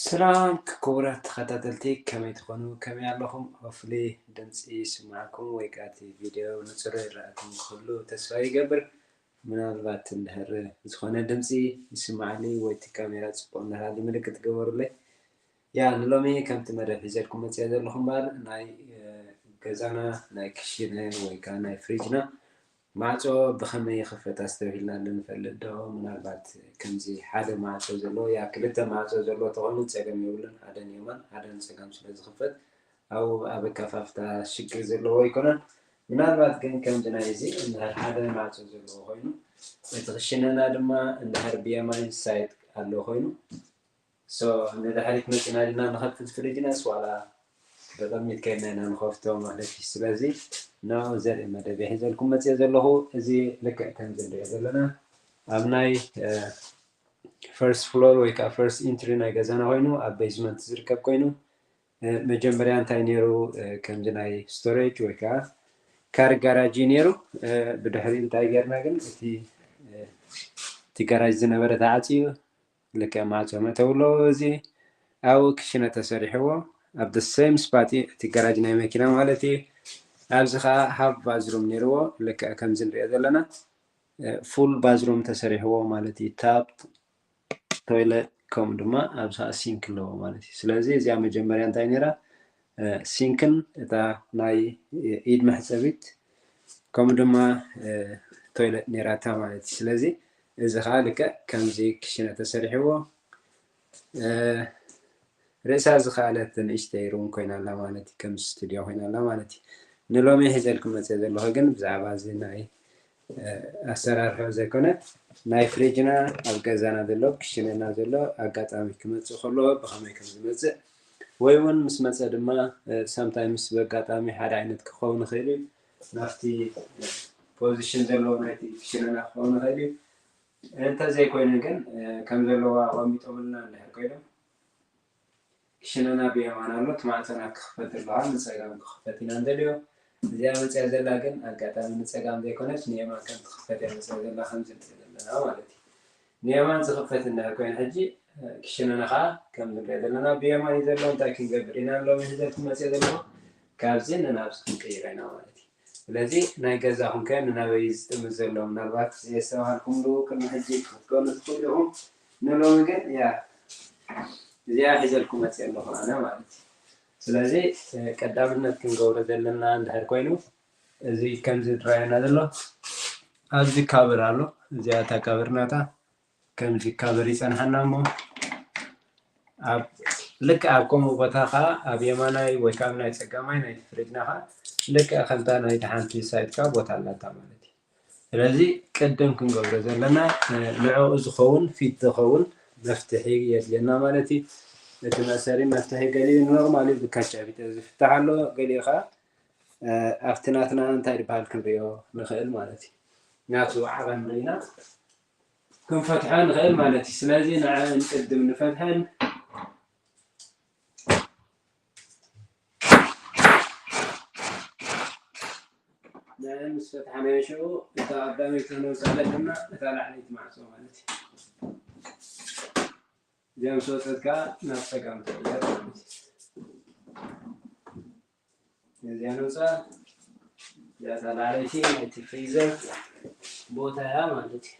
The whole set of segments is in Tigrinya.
ሰላም ክቡራት ተኸታተልቲ፣ ከመይ ትኾኑ? ከመይ ኣለኹም? ሆፍሊ ድምፂ ይስማዕኩም ወይ ከዓ እቲ ቪድዮ ንፅሩ ይረኣኩም ክህሉ ተስፋ ይገብር። ምናልባት እንድሕር ዝኾነ ድምፂ ይስማዓሊ ወይ እቲ ካሜራ ፅቡቕ እንዳሃሊ ምልክት ገበሩለይ። ያ ንሎሚ ከምቲ መደብ ሒዘልኩም መፅአ ዘለኹ እምበኣር ናይ ገዛና ናይ ክሽነ ወይ ከዓ ናይ ፍሪጅና ማዕፆ ብኸመይ ይኽፈት ኣስተብሂልና ንፈልጥ ዶ? ምናልባት ከምዚ ሓደ ማዕፆ ዘለዎ ያ ክልተ ማዕፆ ዘለዎ ተኾይኑ ፀገም የብሉን። ሓደ ንየማን ሓደ ንፀጋም ስለ ዝኽፈት ኣብኡ ኣብ ኣከፋፍታ ሽግር ዘለዎ ኣይኮነን። ምናልባት ግን ከምዚ ናይ እዚ እንድሕር ሓደ ማዕፆ ዘለዎ ኮይኑ እቲ ክሽነና ድማ እንድሕር ብየማን ሳይድ ኣሎ ኮይኑ ንድሕሪት መፂና ዲና ንኸፍት ፍሪጅናስ ዋላ ብቕድሚት ከይድና ኢና ንኸፍቶ ማለት እዩ። ስለዚ ንዕኡ ዘርኢ መደብ ሒዘልኩም መፅአ ዘለኹ። እዚ ልክዕ ከምዚ ንሪኦ ዘለና ኣብ ናይ ፈርስት ፍሎር ወይ ከዓ ፈርስት ኢንትሪ ናይ ገዛና ኮይኑ ኣብ ቤዝመንት ዝርከብ ኮይኑ መጀመርያ እንታይ ነይሩ? ከምዚ ናይ ስቶሬጅ ወይ ከዓ ካር ጋራጅ እዩ ነይሩ። ብድሕሪ እንታይ ጌርና ግን እቲ እቲ ጋራጅ ዝነበረ ተዓፅዩ ልክዕ ማዕፆ መእተዊ ኣለዎ። እዚ ኣብኡ ክሽነ ተሰሪሕዎ ኣብ the same spot እቲ ጋራጅ ናይ መኪና ማለት እዩ። ኣብዚ ከዓ ሃፍ ባዝሩም ነይርዎ ልክዕ ከምዚ ንሪኦ ዘለና ፉል ባዝሩም ተሰሪሕዎ ማለት እዩ። ታፕ ቶይለት ከምኡ ድማ ኣብዚ ከዓ ሲንክ ኣለዎ ማለት እዩ። ስለዚ እዚኣ መጀመርያ እንታይ ነይራ? ሲንክን እታ ናይ ኢድ መሕፀቢት ከምኡ ድማ ቶይለት ነይራታ ማለት እዩ። ስለዚ እዚ ከዓ ልክዕ ከምዚ ክሽነ ተሰሪሕዎ ርእሳ ዝኸኣለት ንእሽተይ ሩም ኮይና ኣላ ማለት እዩ። ከም ስቱድዮ ኮይና ኣላ ማለት እዩ። ንሎሚ ሒዘልኩም መፅአ ዘለኹ ግን ብዛዕባ እዚ ናይ ኣሰራርሖ ዘይኮነ ናይ ፍሪጅና ኣብ ገዛና ዘሎ ክሽነና ዘሎ ኣጋጣሚ ክመፅእ ከሎ ብኸመይ ከም ዝመፅእ ወይ እውን ምስ መፀ ድማ ሳምታይምስ በጋጣሚ ሓደ ዓይነት ክኸውን ይኽእል እዩ። ናብቲ ፖዚሽን ዘለዎ ናይቲ ክሽነና ክኸውን ይኽእል እዩ። እንተዘይኮይኑ ግን ከም ዘለዋ ኣቐሚጦምልና እንድሕር ኮይኖም ክሽነና ብየማን ኣሎ። እቲ ማዕፀና ክኽፈት ኣለዋ ንፀጋም ክኽፈት ኢና እንደልዮ። እዚኣ መፅያ ዘላ ግን ኣጋጣሚ ንፀጋም ዘይኮነች ንየማን ከም ትኽፈት እያ መፅያ ዘላ ከም ዝርኢ ዘለና ማለት እዩ። ንየማን ዝኽፈት እንድሕር ኮይኑ ሕጂ ክሽነና ከዓ ከም ንሪኦ ዘለና ብየማን እዩ ዘሎ። እንታይ ክንገብር ኢና ሎም ሒዘልኩም መፅየ ዘለኹ ካብዚ ንናብዚ ክንቅይሮ ኢና ማለት እዩ። ስለዚ ናይ ገዛኹም ከ ንናበይ ዝጥምት ዘሎ ምናልባት ዘየስተባሃልኩምሉ ቅድሚ ሕጂ ክትከኑ ትኽእሉ ኢኹም። ንሎሚ ግን ያ እዚኣ ሒዘልኩም መፅየ ኣለኹ ኣነ ማለት እዩ። ስለዚ ቀዳምነት ክንገብሮ ዘለና እንድሕር ኮይኑ እዚ ከምዚ ዝረኣየና ዘሎ ኣብዚ ካበር ኣሎ። እዚኣ እታ ካበር ናታ ከምዚ ካበር ይፀንሓና እሞ ኣብ ልክዕ ኣብ ከምኡ ቦታ ከዓ ኣብ የማናይ ወይ ከዓ ኣብ ናይ ፀጋማይ ናይ ፍሪጅና ከዓ ልክዕ ከምታ ናይቲ ሓንቲ ሳይድ ከዓ ቦታ ኣላታ ማለት እዩ። ስለዚ ቅድም ክንገብሮ ዘለና ንዕኡ ዝኸውን ፊት ዝኸውን መፍትሒ የድልየና ማለት እዩ። እቲ መእሰሪ መፍትሒ ገሊኡ ኖርማሊ ብካቻቢተ ዝፍታሕ ኣሎ፣ ገሊኡ ከዓ ኣብቲ ናትና እንታይ ዝበሃል ክንሪኦ ንኽእል ማለት እዩ። ናቱ ዓቐን ርኢና ክንፈትሖ ንኽእል ማለት እዩ። ስለዚ ንዐን ቅድም ንፈትሐን ንዐን ምስ ፈትሐናዮ ሽዑ እታ ቀዳመይቲ ክነውፅኣ ዘለና እታ ላዕለይቲ ማዕፆ ማለት እዩ። እዚኣ ምስ ወፀት ከዓ ናብ ፀጋም ትቕየር ማለት እዩ። ነዚኣ ነውፅኣ እዚኣ እታ ላዕለይቲ ናይቲ ፍሪዘር ቦታ እያ ማለት እዩ።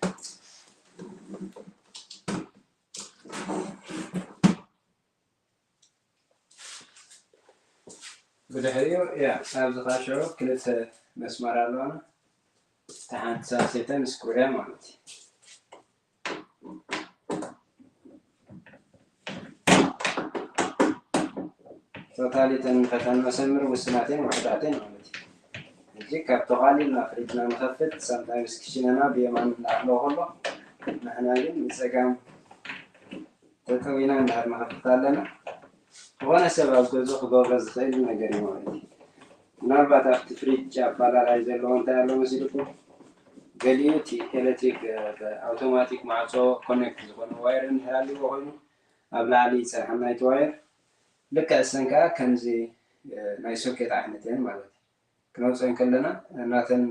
ብድሕሪኡ ያ ኣብዚ ከዓ ሽዑ ክልተ መስመር ኣለዋና። እታ ሓንቲ ሳልሰይተን ስኩር እያ ማለት እዩ። ቶታሊ እተን ፈተን መሰምር ውስናት እየን ውሕዳት እየን ማለት እዩ። ሕጂ ካብ ተቓሊልና ፍሪጅና ንኸፍት ሳምታይምስ ክሽነና ብየማን እናኣለዎ ከሎ ንሕና ግን ብፀጋም ጠጠው ኢና እንዳሃልና ንኸፍት ኣለና። ዝኾነ ሰብ ኣብ ገዝኡ ክገብሮ ዝኽእል ነገር እዩ ማለት እዩ። ምናልባት ኣብቲ ፍሪጅ ኣባላላይ ዘለዎ እንታይ ኣሎ መሲልኩም? ገሊኡ እቲ ኤሌክትሪክ ኣውቶማቲክ ማዕፆ ኮኔክት ዝኾነ ዋየር እንድሕር ኣለዎ ኮይኑ ኣብ ላዕሊ ይፀንሓና እቲ ዋየር ልክዕ እሰን ከዓ ከምዚ ናይ ሶኬት ዓይነት እየን ማለት እዩ። ክነውፀን ከለና ናተን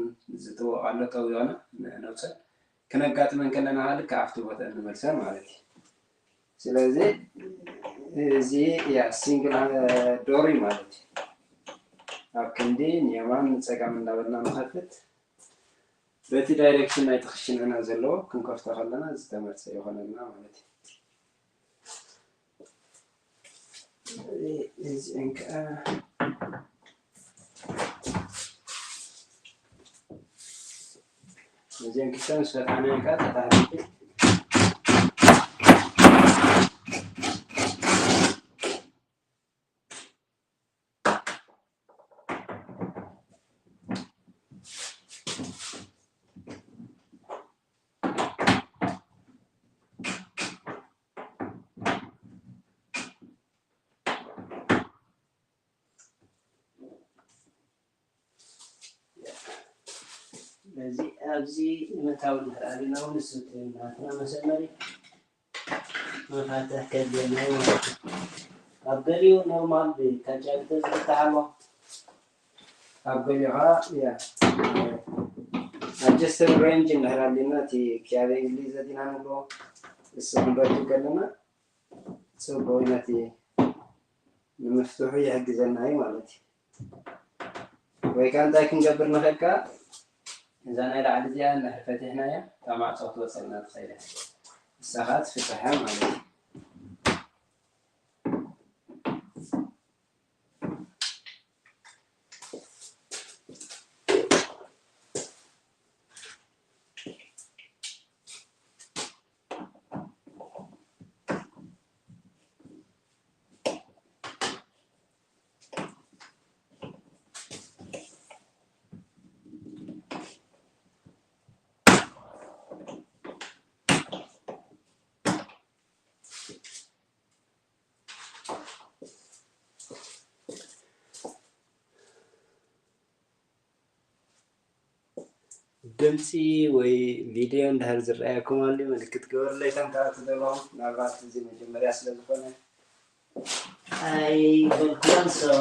ዝጥወቕ ኣሎ ጠው ዝኾነ ነውፀን ክነጋጥመን ከለና ከዓ ልክዕ ኣብቲ ቦታ እንመልሰን ማለት እዩ። ስለዚ እዚ ያ ሲንግል ዶሪ ማለት እዩ። ኣብ ክንዲ ንየማን ንፀጋም እንዳበልና ንኸፍት፣ በቲ ዳይሬክሽን ናይቲ ክሽን ዕና ዘለዎ ክንከፍቶ ከለና ዝተመርፀ ይኾነልና ማለት እዩ። እዚአን ከዓ እዚአን ክልተ ምስ ፈታሕናየን ከዓ ተታሕቲ ስለዚ ኣብዚ ንምእታው እንድሕር ኣሊና እውን ንሱ እቲ ናትና መሰመሪ መፋትሕ ከድልየና እዩ ማለት እዩ። ኣብ ገሊኡ ኖርማል ብካጫ ተዝፍታሕ ኣሎ። ኣብ ገሊኡ ከዓ ያ ኣጀስተብል ሬንጅ እንድሕር ኣሊና እቲ ኪያቤ እንግሊዝ ዘዲና ንብሎ እሱ ክንረክብ ከለና ጽቡቅ ነቲ ንምፍትሑ ይሕግዘና እዩ ማለት እዩ። ወይ ከዓ እንታይ ክንገብር ንኽእል ከዓ እዛ ናይ ላዕሊ እዚኣ እንድሕር ፈቲሕናያ እታ ማዕጾ ክትወፀልና ትኽእል እያ። ንሳ ከዓ ትፍታሕ እያ ማለት እዩ። ድምፂ ወይ ቪድዮ እንድሕር ዝረኣየኩም ኣሎ ምልክት ግበሩለይ። እቶም ትኣቱ ዘለኹም ምናልባት እዚ መጀመርያ ስለ ዝኾነ ኣይበልኩዎን። So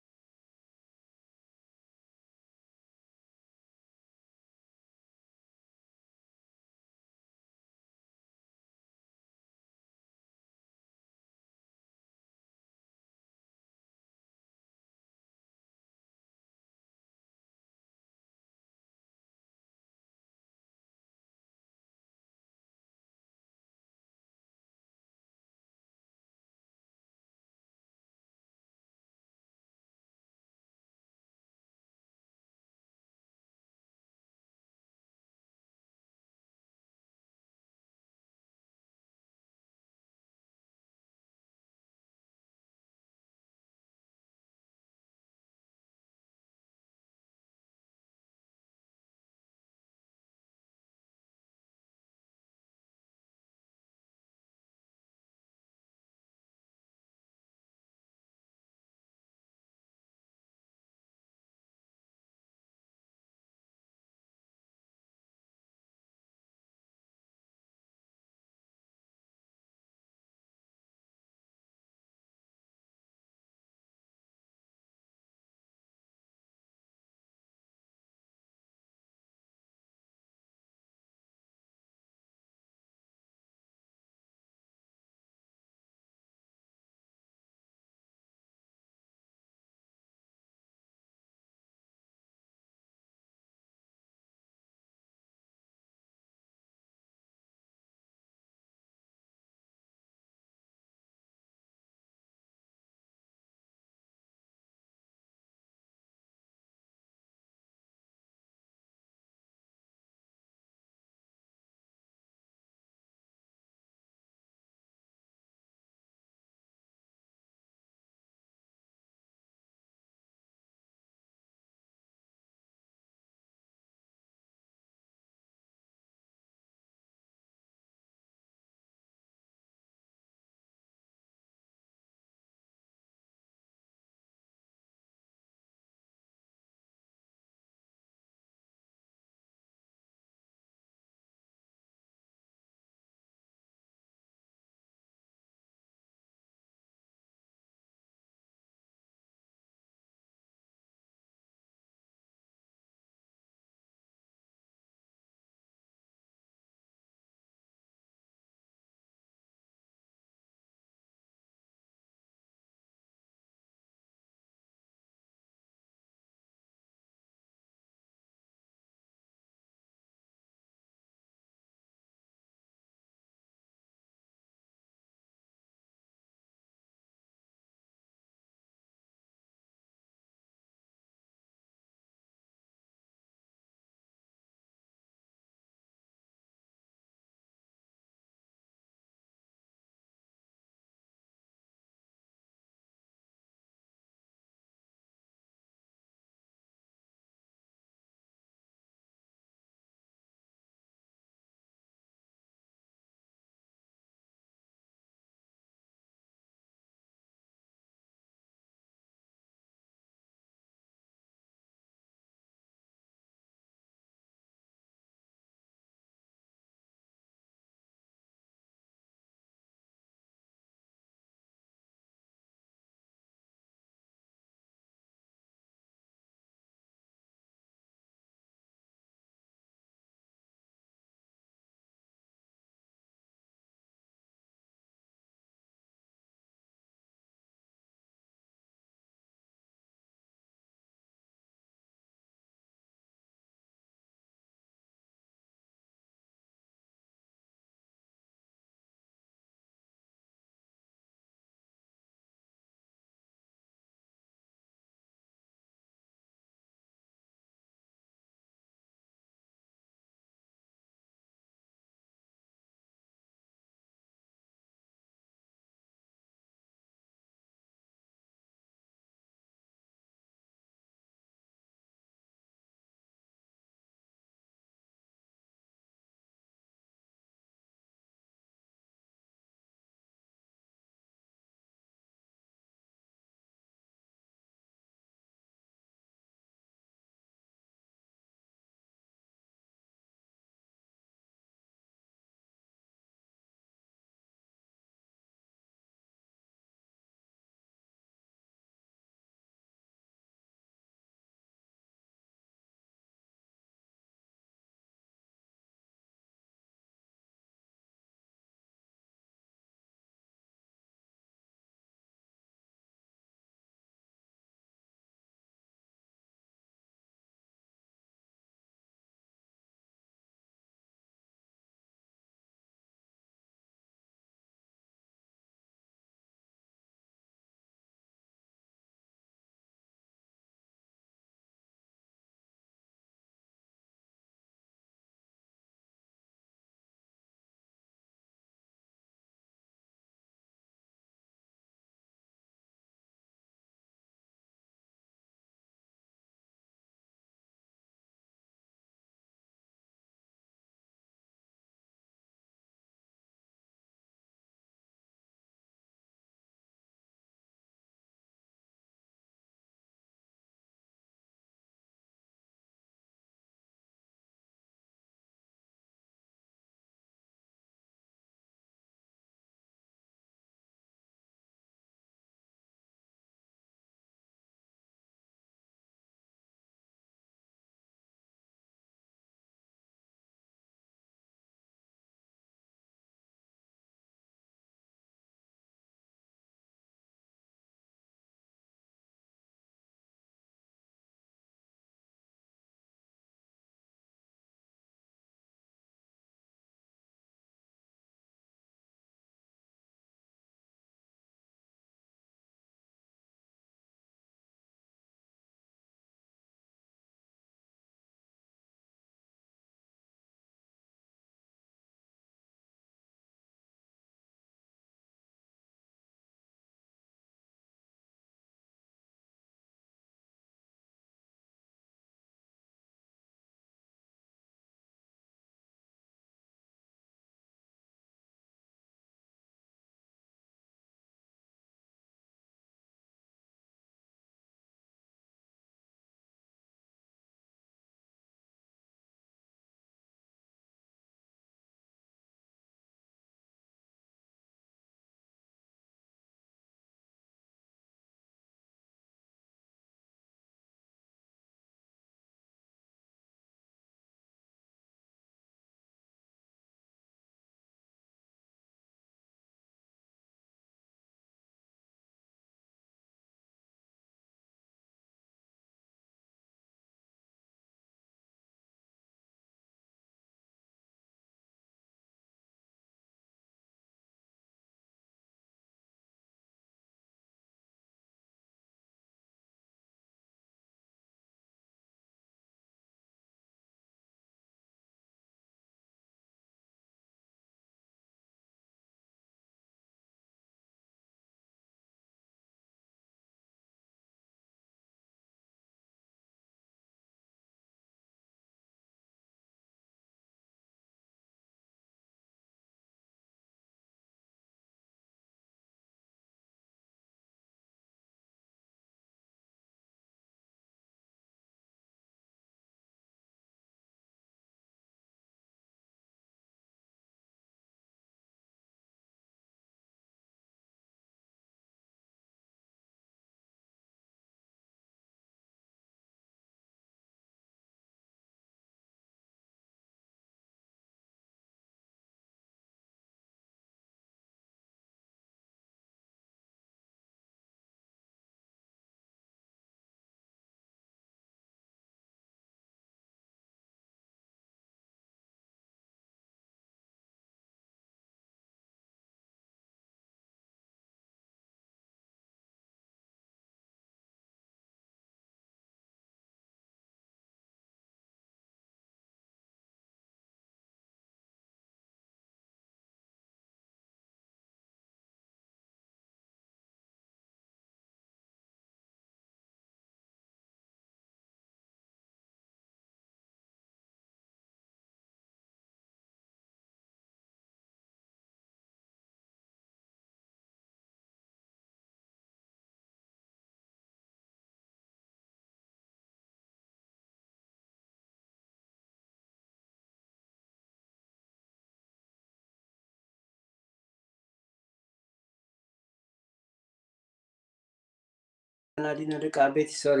ናዲና ደቂ ዓበይቲ፣ ሶሪ፣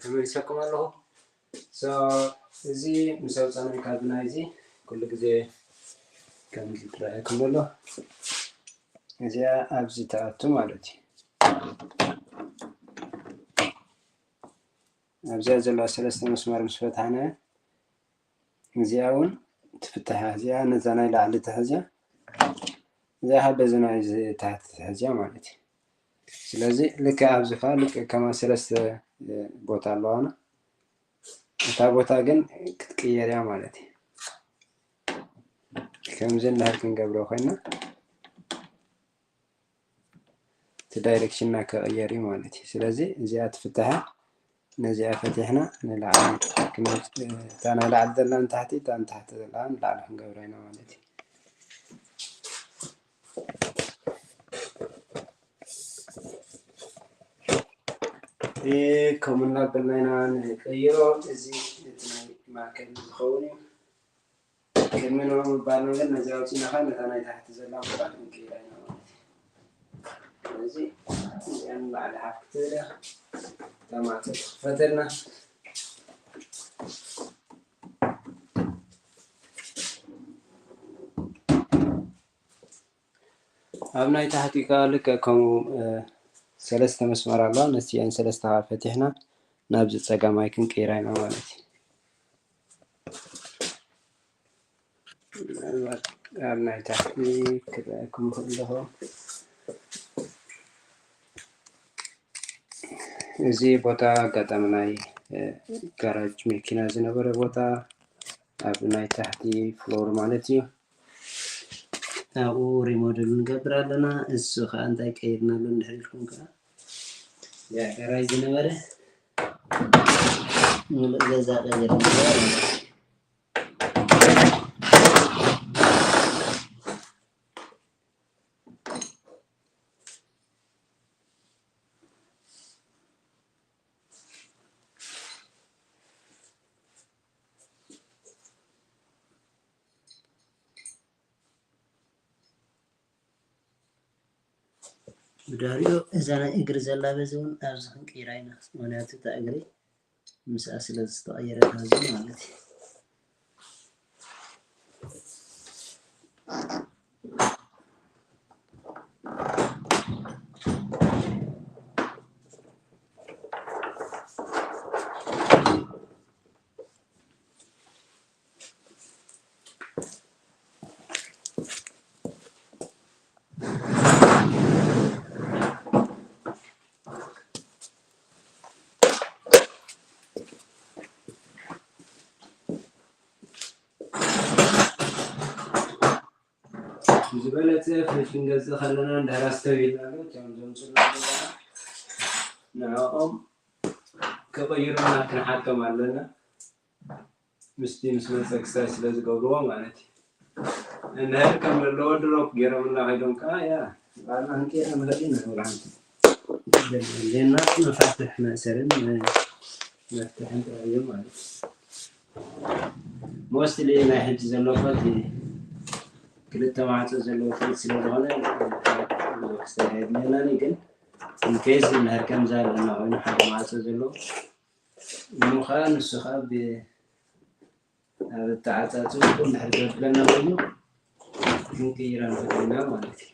ተመሊሰኩም ኣለኹ። So፣ እዚ ምስ ኣውፃናይ ካብ ናይዚ ኩሉ ግዜ ከምዚ ትረኣየኩም ዘሎ፣ እዚኣ ኣብዚ ትኣቱ ማለት እዩ። ኣብዚኣ ዘለዋ ሰለስተ መስመር ምስ ፈታሕና፣ እዚኣ እውን ትፍትሓ። እዚኣ ነዛ ናይ ላዕሊ ትሕዝያ፣ እዚኣ ከዓ በዚ ናይ እዚ ታሕቲ ትሕዝያ ማለት እዩ። ስለዚ ልክዕ ኣብዚ ከዓ ልክዕ ከማ ሰለስተ ቦታ ኣለዋና። እታ ቦታ ግን ክትቅየር እያ ማለት እዩ። ከምዚ እንድሕር ክንገብሮ ኮይና፣ እቲ ዳይሬክሽንና ክቕየር እዩ ማለት እዩ። ስለዚ እዚኣ ትፍትሓ፣ ነዚኣ ፈቲሕና ንላዕሊ ክንወጽእ፣ እታ ናይ ላዕሊ ዘላ ንታሕቲ፣ እታ ንታሕቲ ዘላ ንላዕሊ ክንገብራ ኢና ማለት እዩ። እ፣ ከምኡ እናበልና ኢና ንቀይሮ። እዚ እቲ ናይ ማእከል ዝኸውን እዩ። ቅድሚ ንዑ ምባልና ግን ነዚ ኣውፂእና ኸዓ ነታ ናይ ታሕቲ ዘላ ምባል ክንቅይራ ኢና ማለት እዩ። ስለዚ እዚኣ ንላዕሊ ሓፍ ክትብል እያ። እታ ማዕፆ ትኽፈተልና። ኣብ ናይ ታሕቲ ከኣ ልክዕ ከምኡ፣ እ፣ ሰለስተ መስመር ኣለዋ። ነቲአን ሰለስተ ከኣ ፈቲሕና ናብዚ ጸጋማይ ክንቅይራ ኢና ማለት እዩ። ምናልባት ኣብ ናይ ታሕቲ ክረኣየኩም ይኽእል ኣለኹ። እዚ ቦታ ኣጋጣሚ ናይ፣ እ፣ ጋራጅ መኪና ዝነበረ ቦታ፣ ኣብ ናይ ታሕቲ ፍሎር ማለት እዩ። ኣብኡ ሪሞደል ንገብር ኣለና። እሱ ከዓ እንታይ ቀይርናሉ እንድሕር ኢልኩም ከዓ፣ ያ ጋራጅ ዝነበረ ሙሉእ ገዛ ቀይርና ማለት እዩ። ብድሕሪኡ እዛ ናይ እግሪ ዘላ በዚ እውን ኣብዚ ክንቅይራ ኢና። ምኽንያቱ እታ እግሪ ምስኣ ስለ ዝተቐየረት ኣብዚ ማለት እዩ። ዝበለጸ ፍሪጅ ክንገዝእ ከለና እንድሕር ኣስተብሂልና ኣሎ፣ እቶም ዘምጽኡልና ዘለዉ ንዕኦም ክቕይሩልና ክንሓቶም ኣለና። ምስቲ ምስ መጸ ክሳይ ስለ ዝገብርዎ ማለት እዩ። እንድሕር ከም ዘለዎ ድሮፕ ገይሮምልና ከይዶም ከኣ፣ ያ፣ ባዕልና ክንቀይር ንኽእል ኢና። ንብርሃን ዘድልየና መፋትሕ መእሰርን መፍትሕን ጥራይ እዩ ማለት እዩ። ሞስትሊ ናይ ሕጂ ዘለዎ እቲ ክልተ ማዕጾ ዘለዎ ፍሪጅ ስለ ዝኾነ ብዙሕ ክስተርሕ የድልየናን እዩ። ግን ኢንኬዝ እንድሕር ከምዚ ኣለና ኮይኑ ሓደ ማዕጾ ዘለዎ እሞ ኸዓ ንሱ ኸዓ ብ-፣ ኣብ ኣተዓጻጽኡ እንድሕር ዘብለና ኮይኑ ክንቅይራ ንኽእል ኢና ማለት እዩ።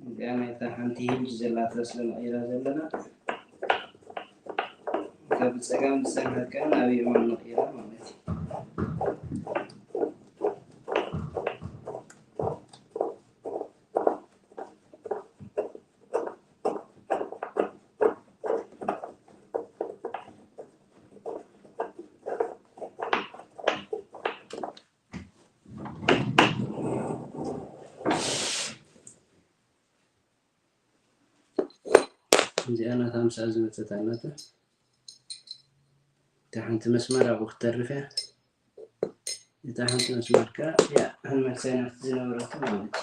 እዚኣ ናይታ ሓንቲ ሂንጅ ዘላታ ስለ ንቕይራ ዘለና፣ ካብ ጸጋም ዝጸንሐት ከኣ ናብ የማን ንቕይራ ማለት እዩ። እዚኣ ናታ ምስኣ ዝመጸት ኣላታ። እታ ሓንቲ መስመር ኣብኡ ክትተርፍ እያ። እታ ሓንቲ መስመር ከኣ እያ ክንመልሳ ኢና ኣብቲ ዝነበረቶ ማለት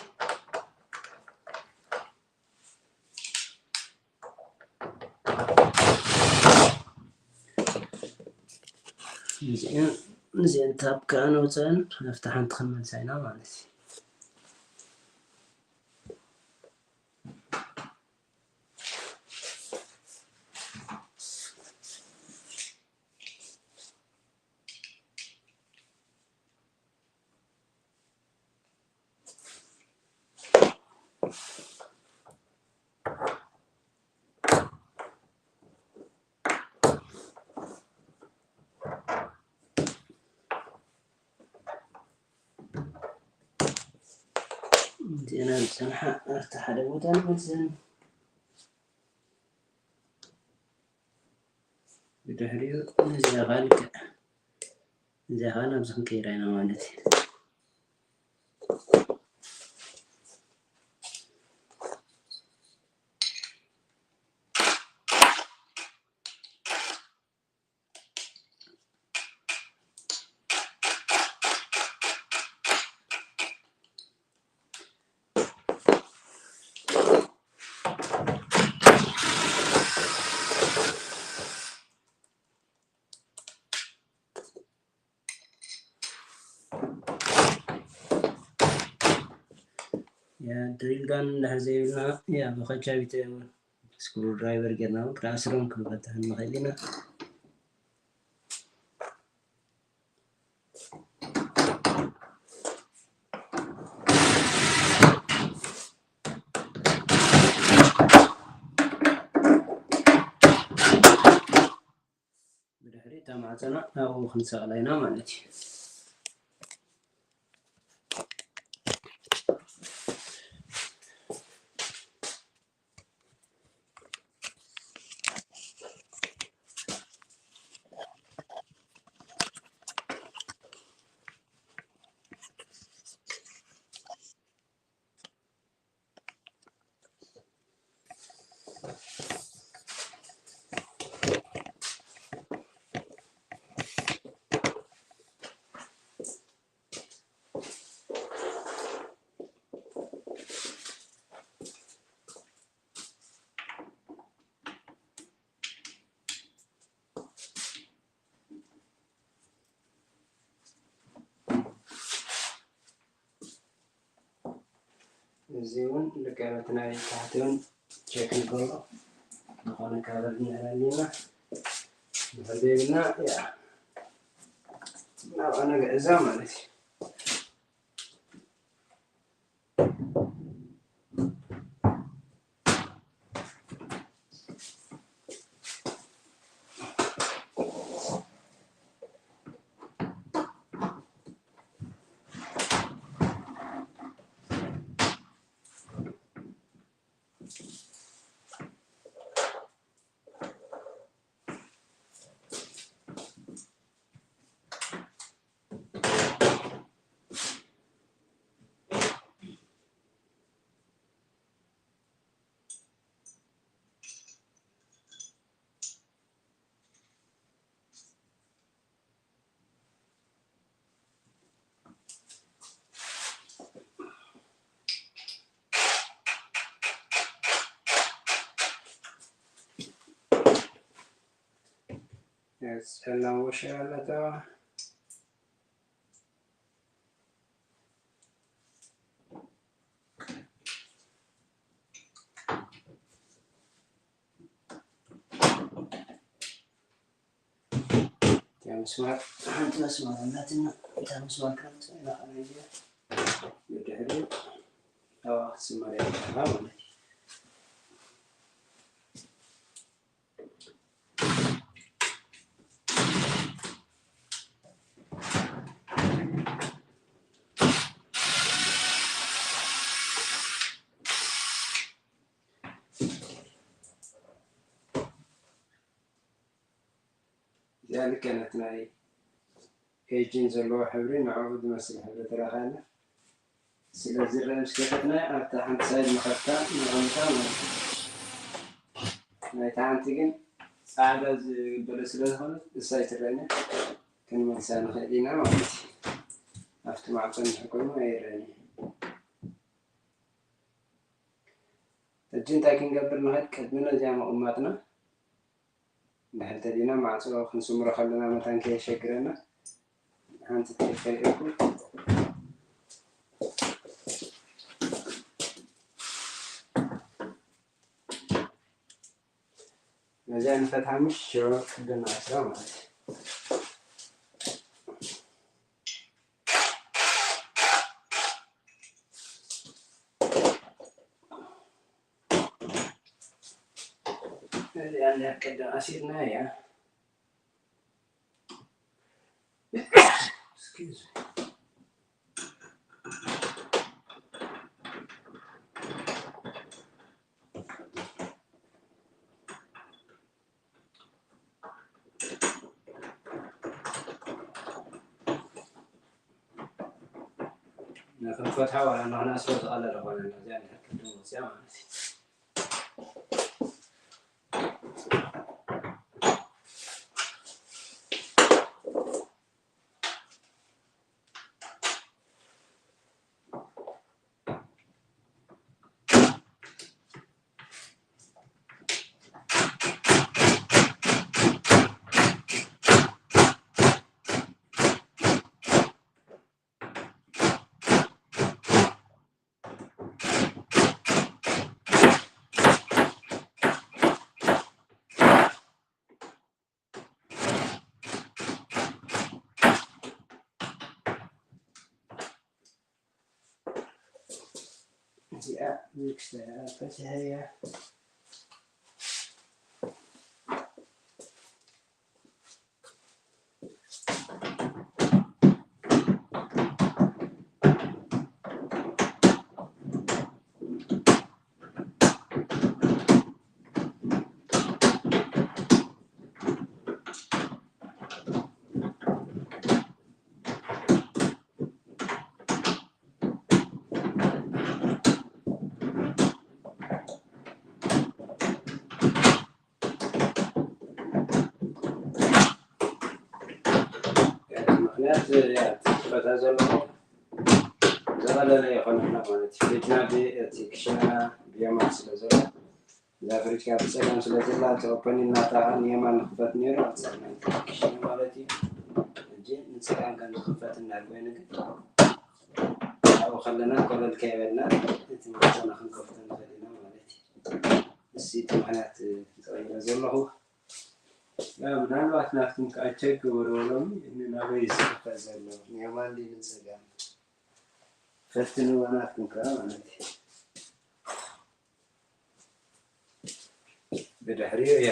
እዩ። እዚአን እዚአን ታብ ከኣ ነውፅአን ኣብታ ሓንቲ ክንመልሳ ኢና ማለት እዩ። እዚአን ዝጸንሓ ኣብቲ ሓደ ቦታ ንመልሰን። ብድሕሪኡ ነዚኣ ኻዓ ልክዕ እዚኣ ኻዓ ናብዚ ክንቀይራ ኢና ማለት እዩ። ያ ድሪል ጋን እንድሕር ዘይብልና፣ ያ መኸቻቢት ስክሩ ድራይቨር ጌርና እውን ክነኣስሮም ክንፈትሕን ንኽእል ኢና። ብድሕሪ እታ ማዕጸና ኣብኡ ክንሰቕላ ኢና ማለት እዩ። እዚ እውን ልክዕ በቲ ናይ ታሕቲ እውን ቸክ ንገብሮ። ዝኾነ ካለር እንድሕር ኣሊና፣ እንድሕር ዘይብልና፣ ያ፣ ናብኣ ንግዕዛ ማለት እዩ። ጸላም ወሸ ኣለታ። እታ መስመር፣ ሓንቲ መስመር ኣላትና። እታ መስመር ከም ትስዕላ ከመይ እያ? ብድሕሪኡ ኣብኣ ክትስመር እያ ማለት እዩ። እዚኣ ልክዕ ነቲ ናይ ኤጅን ዘለዎ ሕብሪ ንዕኡ ዝመስል ሕብሪ ተረኺባና። ስለዚ ርእ ምስ ከፈትና ኣብታ ሓንቲ ሳይድ ንኸፍታ ነቐምጣ ማለት እዩ። ናይታ ሓንቲ ግን ጻዕዳ ዝበለ ስለ ዝኾነት እሳ ኣይትረአን እያ። ክንመልሳ ንኽእል ኢና ማለት እዩ። ኣብቲ ማዕጾ እንድሕር ኮይኑ ኣይረአን እዩ። ሕጂ እንታይ ክንገብር ንኽእል? ቅድሚ ነዚኣ ምቕማጥና፣ እንድሕር ተዲና ማዕጾ ክንስምሮ ከለና መታን ከየሸግረና፣ ሓንቲ ትሪክ ከርእየኩም። ነዚኣ ንፈትሓ፣ ምሽ ሽዑ ቅድም ንዓስራ ማለት እዩ። ነዚኣ እንድሕር ቅድም ኣሲርና እያ። Excuse me. ንክንፈትሓ ዋላ ንክነስሮ ዝቐለለ ኮይነ፣ እዚኣ እንድሕር ቅድም ወፂኣ ማለት እዩ። እዚኣ ንክሽታ እያ ፈቲሐያ። ምኽንያት እያ ትፈታ ዘለኹ። ዘቐለለ ይኾነና ማለት እዩ። ቤትና ብ-፣ እቲ ክሽነና ብየማን ስለ ዘሎ፣ እዛ ፍሪጅ ካብ ብጸጋም ስለ ዘላ፣ እቲ ኦፐን እናታ ንየማን ንኽፈት ነይሩ፣ ኣብ ጸጋም ክሽነ ማለት እዩ። ሕጂ ንጸጋም ከም ዝኽፈት እናል ኮይኑ ግን፣ ኣብኡ ከለና ኮለል ከይበልና፣ እቲ ማዕጾና ክንከፍቶ ንኽእል ኢና ማለት እዩ። እሲ እቲ ምኽንያት ዝቕይሮ ዘለኹ። ያ፣ ምናልባት ናትኩም ከኣ ቸክ ግበርዎ ሎሚ፣ እኒ ናበይ ዝኽፈት ዘሎ፣ ንየማን ድዩ ንጸጋም? ፈትንዎ ናትኩም ከኣ ማለት እዩ። ብድሕሪኡ እያ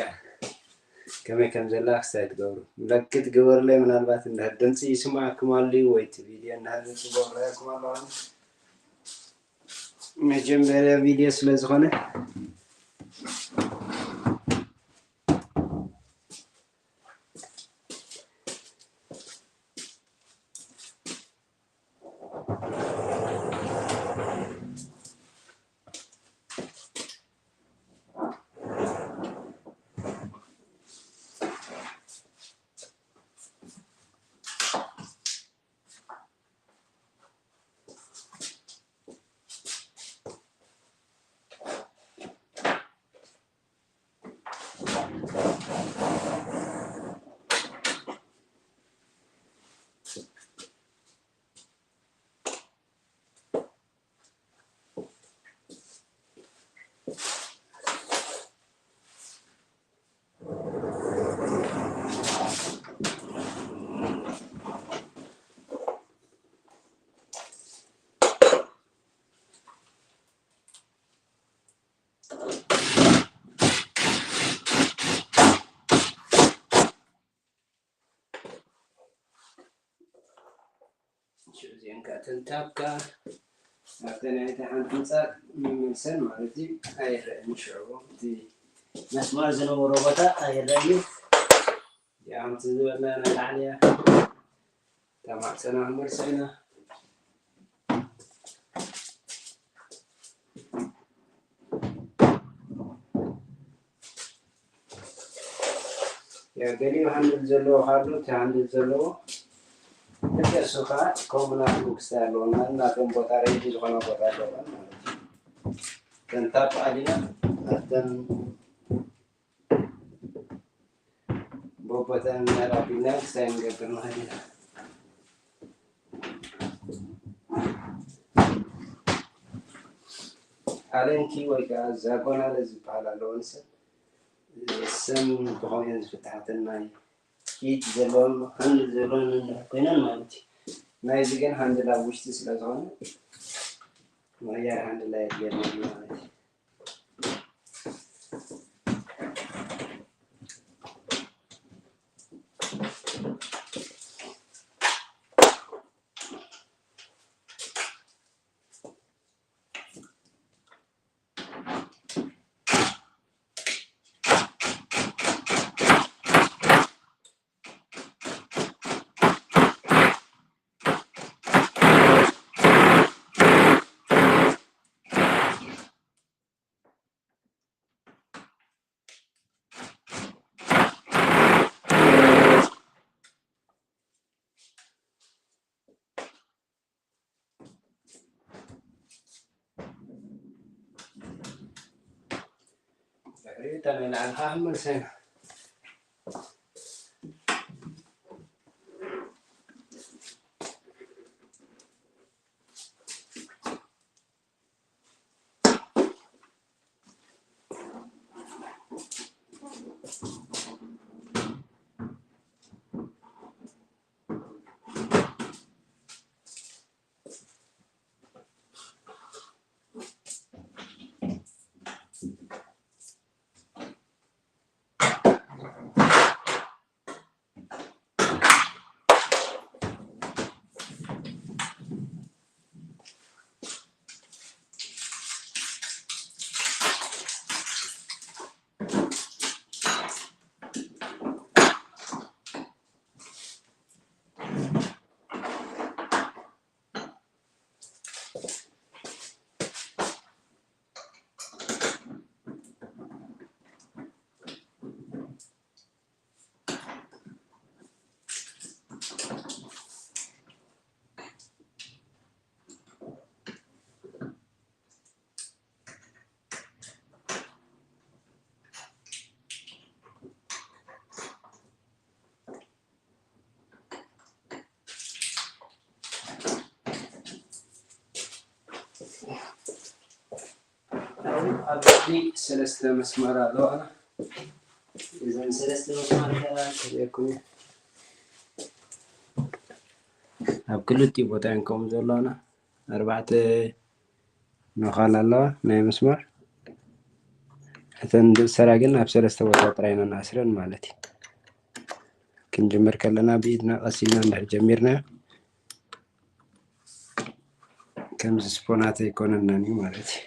ከመይ ከም ዘላ ክስታይ ትገብሩ። ምልክት ግበሩለይ፣ ምናልባት እንድሕር ድምፂ ይስማዓኩም ኣልዩ ወይ እቲ ቪድዮ እንድሕር ጽቡቕ ይረኣየኩም ኣሎ። መጀመርያ ቪድዮ ስለ ዝኾነ። ሽዑ እዚአን ከዓ ተንታብካ ኣብተን ኣይተ ሓንቲ ህንፃ መመልሰን ማለት እዩ። ኣይረአን ሽዑ እቲ መስመር ዝነበሮ ቦታ ኣይረአን እዩ። እዚኣ ከምቲ ዝበልና ናይ ላዕሊ እያ። እታ ማዕፀና ክንመልሳ ኢና። ገሊኡ ሃንድል ዘለዎ ካሉ፣ እቲ ሃንድል ዘለዎ ልክዕ እሱ ከዓ ከምኡ ናቱ ክስታይ ኣለዎ። እና ናቶም ቦታ ሬንጅ ዝኾነ ቦታ ኣለዎም ማለት እዩ። ከም ታፕ ኣሊና ኣብተን ቦቦተን ኣቢልና ክስታይ ንገብር ንኽእል ኢና። ኣለንኪ ወይ ከዓ ዛጎናለ ዝበሃል ኣለዎ ንሰብ። ሰም ብኸምኡ እየን ዝፍትሓተን ናይ ኢድ ዘለዎም ሃንድል ዘለዎም ኮይነን ማለት እዩ። ናይዚ ግን ሃንድል ኣብ ውሽጢ ስለ ዝኾነ ምቕያር ሃንድል ኣየድልየናን እዩ ማለት እዩ። ድሕሪኡ እታ ናይ ላዕሊ ከዓ ክንመልሳ ኢና። ኣብዚ ሰለስተ መስመር ኣለዋ። እዘን ሰለስተ መስመር ከኣ ክርእየኩም እየ። ኣብ ክልቲኡ ቦታ እየን ከምኡ ዘለዋና። ኣርባዕተ ነዃል ኣለዋ ናይ መስመር። እተን ዝእሰራ ግን ኣብ ሰለስተ ቦታ ጥራይ ኢና ንኣስረን ማለት እዩ። ክንጅምር ከለና ብኢድና ቀስ ኢልና እንድሕር ጀሚርና ከምዚ ስፖናት ኣይኮነናን እዩ ማለት እዩ።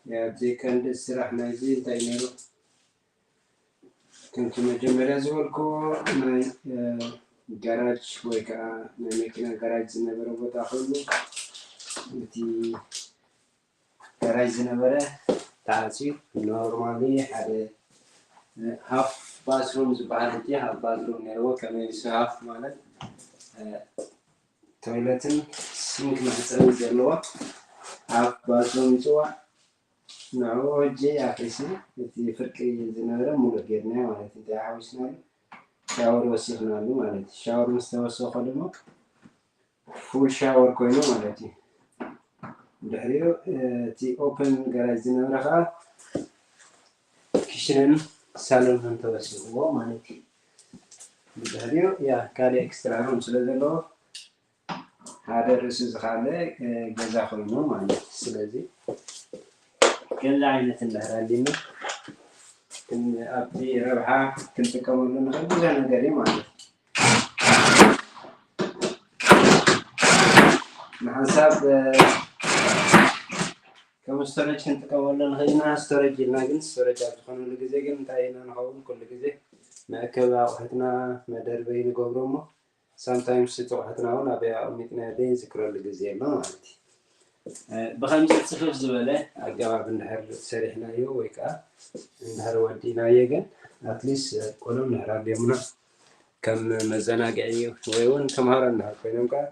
ኣብዚ ቀንዲ ስራሕ ናይዚ እንታይ ነይሩ? ከምቲ መጀመርያ ዝበልክዎ ናይ፣ እ፣ ጋራጅ ወይ ከዓ ናይ መኪና ጋራጅ ዝነበረ ቦታ ኮይኑ እቲ ጋራጅ ዝነበረ ተዓፅዩ ኖርማሊ ሓደ፣ እ፣ ሃፍ ባዝሩም ዝበሃል እቲ ሃፍ ባዝሩም ነይርዎ። ከመይ ንሱ ሃፍ ማለት፣ እ፣ ቶይለትን ሲንክ መሕፀቢ ዘለዎ ሃፍ ባዝሩም ይፅዋዕ። ንዕኡ ሕጂ ኣፍሪስና እቲ ፍርቂ ዝነበረ ሙሉእ ጌርናዮ ማለት እዩ። እንታይ ሓዊስናሉ? ሻወር ወሲኽናሉ ማለት እዩ። ሻወር ምስ ተወሰኾ ድማ ፉል ሻወር ኮይኑ ማለት እዩ። ድሕሪኡ፣ እ፣ እቲ ኦፕን ጋራጅ ዝነበረ ከዓ ኪሽንን ሳሎንን ተወሲኽዎ ማለት እዩ። ብድሕሪኡ፣ ያ፣ ካልእ ኤክስትራ ሩም ስለ ዘለዎ ሓደ ርእሱ ዝኻለ፣ እ፣ ገዛ ኮይኑ ማለት እዩ። ስለዚ ከምዚ ዓይነት እንድሕር ኣሊና ኣብቲ ረብሓ ክንጥቀመሉ ንኽእል ብዙሕ ነገር እዩ ማለት እዩ። ንሓንሳብ ከም ስቶሬጅ ክንጥቀመሉ ንኽእል ኢና። ስቶሬጅ ኢልና ግን ስቶሬጅ ኣብ ዝኾነሉ ግዜ ግን እንታይ ኢና ንኸውን? ኩሉ ግዜ መእከቢ ኣቑሑትና መደርበይ ንገብሮ እሞ ሳምታይምስ እቲ ኣቑሑትና እውን ኣበይ ኣቐሚጥናዮ ዘይንዝክረሉ ግዜ ኣሎ ማለት እዩ። ብከምዚ ፅፍፍ ዝበለ ኣገባብ እንድሕር ሰሪሕናዮ ወይ ከዓ እንድሕር ወዲእናዮ ግን ኣትሊስት ቆሎም እንድሕር ኣድልዮምና ከም መዘናግዒ ወይ እውን ተምሃሮ እንድሕር ኮይኖም ከዓ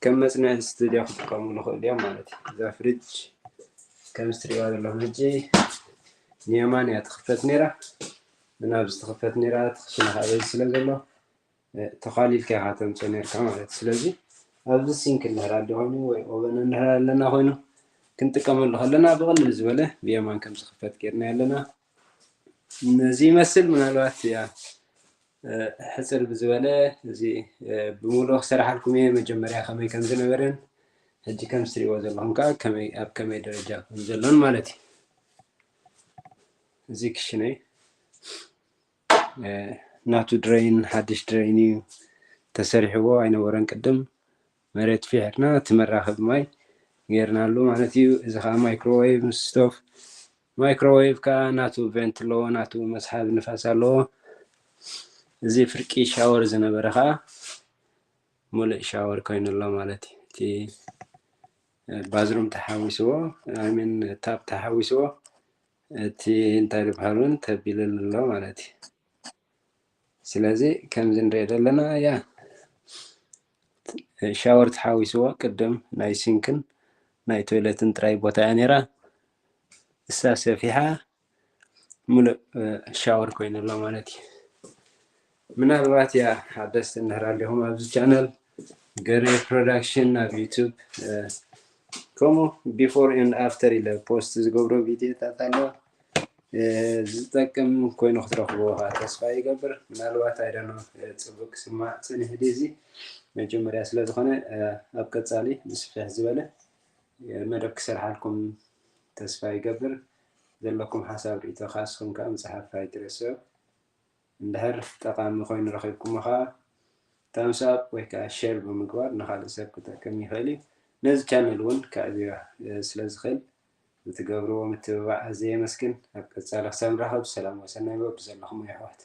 ከም መፅንዒ ስቱድዮ ክጥቀሙሉ ይኽእሉ እዮም ማለት እዩ። እዛ ፍሪጅ ከም እትሪእዋ ዘለኹም ሕጂ ንየማን እያ ትኽፈት ነይራ። ንናብ ዝተኽፈት ነይራ ትኽሽነ ከዓ በዚ ስለ ዘሎ ተዃሊልካ ኢኻ ተምፅኦ ነርካ ማለት እዩ። ስለዚ ኣብዚ ሲንክ እንድሕር ኣለ ኮይኑ ወይ ኦቨን እንድሕር ኣለና ኮይኑ ክንጥቀመሉ ከለና ብቕልል ዝበለ ብየማን ከም ዝኽፈት ጌርና ኣለና። ነዚ ይመስል። ምናልባት ያ ሕፅር ብዝበለ እዚ ብምሉእ ክሰርሓልኩም እየ መጀመርያ ከመይ ከም ዝነበረን ሕጂ ከም ዝትሪእዎ ዘለኹም ከዓ ከመይ ኣብ ከመይ ደረጃ ከም ዘሎን ማለት እዩ። እዚ ክሽነይ ናቱ ድረይን ሓድሽ ድረይን እዩ ተሰሪሕዎ ኣይነበረን ቅድም። መሬት ፊሕርና እቲ መራኸቢ ማይ ጌርናሉ ማለት እዩ። እዚ ከዓ ማይክሮዌቭ ስቶፍ፣ ማይክሮዌቭ ከዓ ናቱ ቬንት ኣለዎ፣ ናቱ መስሓቢ ንፋስ ኣለዎ። እዚ ፍርቂ ሻወር ዝነበረ ከዓ ሙሉእ ሻወር ኮይኑ ኣሎ ማለት እዩ። እቲ ባዝሩም ተሓዊስዎ ሚን ታፕ ተሓዊስዎ እቲ እንታይ ዝበሃል እውን ተቢልሉ ኣሎ ማለት እዩ። ስለዚ ከምዚ ንሪኦ ዘለና ያ ሻወር ተሓዊስዎ ቅድም ናይ ሲንክን ናይ ቶይለትን ጥራይ ቦታ እያ ነይራ። እሳ ሰፊሓ ሙሉእ ሻወር ኮይኑ ኣሎ ማለት እዩ። ምናልባት ያ ሓደስቲ እንድሕር ኣለኹም ኣብዚ ቻነል ገሬ ፕሮዳክሽን ኣብ ዩቱብ ከምኡ ቢፎር ኤንድ ኣፍተር ኢለ ፖስት ዝገብሮ ቪዲዮታት ኣሎ። ዝጠቅም ኮይኑ ክትረኽብዎ ከዓ ተስፋ ይገብር። ምናልባት ኣይደኖ ፅቡቅ ክስማዕ ፅንሕ ድዚ መጀመርያ ስለዝኾነ ኣብ ቀፃሊ ብስፍሕ ዝበለ መደብ ክሰርሓልኩም ተስፋ ይገብር። ዘለኩም ሓሳብ ርእቶ ካስኩም ከዓ ምፅሓፍ ኣይትረስዑ። እንድሕር ጠቃሚ ኮይኑ ረኺብኩሞ ከዓ ታምስ ኣፕ ወይ ከዓ ሼር ብምግባር ንካልእ ሰብ ክጠቅም ይኽእል እዩ። ነዚ ቻነል እውን ከዕብዮ ስለ ዝኽእል ብትገብርዎ ምትብባዕ ኣዝየ የመስግን። ኣብ ቀፃሊ ክሳብ ንራኸብ ሰላም ወሰናይ በሉ ዘለኹም የሕዋት።